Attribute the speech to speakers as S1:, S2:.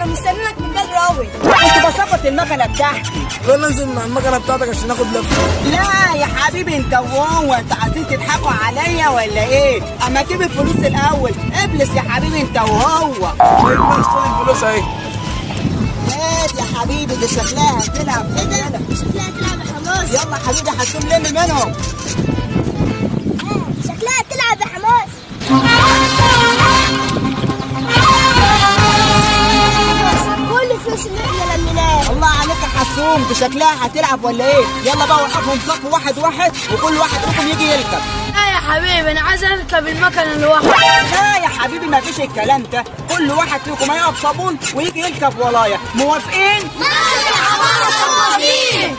S1: مستنيك من بدري قوي.
S2: كنت بظبط المكنه بتاعتي.
S3: يلا ننزل مع المكنه بتاعتك عشان ناخد لفه.
S2: لا يا حبيبي انت وهو، انت عايزين تضحكوا عليا ولا ايه؟ اما اجيب الفلوس الاول. ابلس يا حبيبي انت وهو.
S3: طيب ماشي، خد الفلوس اهي.
S2: هات يا حبيبي، دي شكلها هتلعب.
S4: ايه ده؟ شكلها تلعب يا حماس.
S2: يلا حبيبي حسوم لم منهم.
S4: شكلها تلعب يا حماس. كل الفلوس اللي احنا لميناها.
S2: الله عليك يا حسوم، دي شكلها هتلعب ولا ايه؟ يلا بقى وقفهم صف واحد واحد، وكل واحد فيكم يجي يركب.
S1: لا يا حبيبي، انا عايز اركب المكنه لوحدي.
S2: لا يا حبيبي مفيش الكلام ده، كل واحد فيكم هيقف صابون ويجي يركب ورايا. موافقين؟
S4: ماشي يا حماس، موافقين.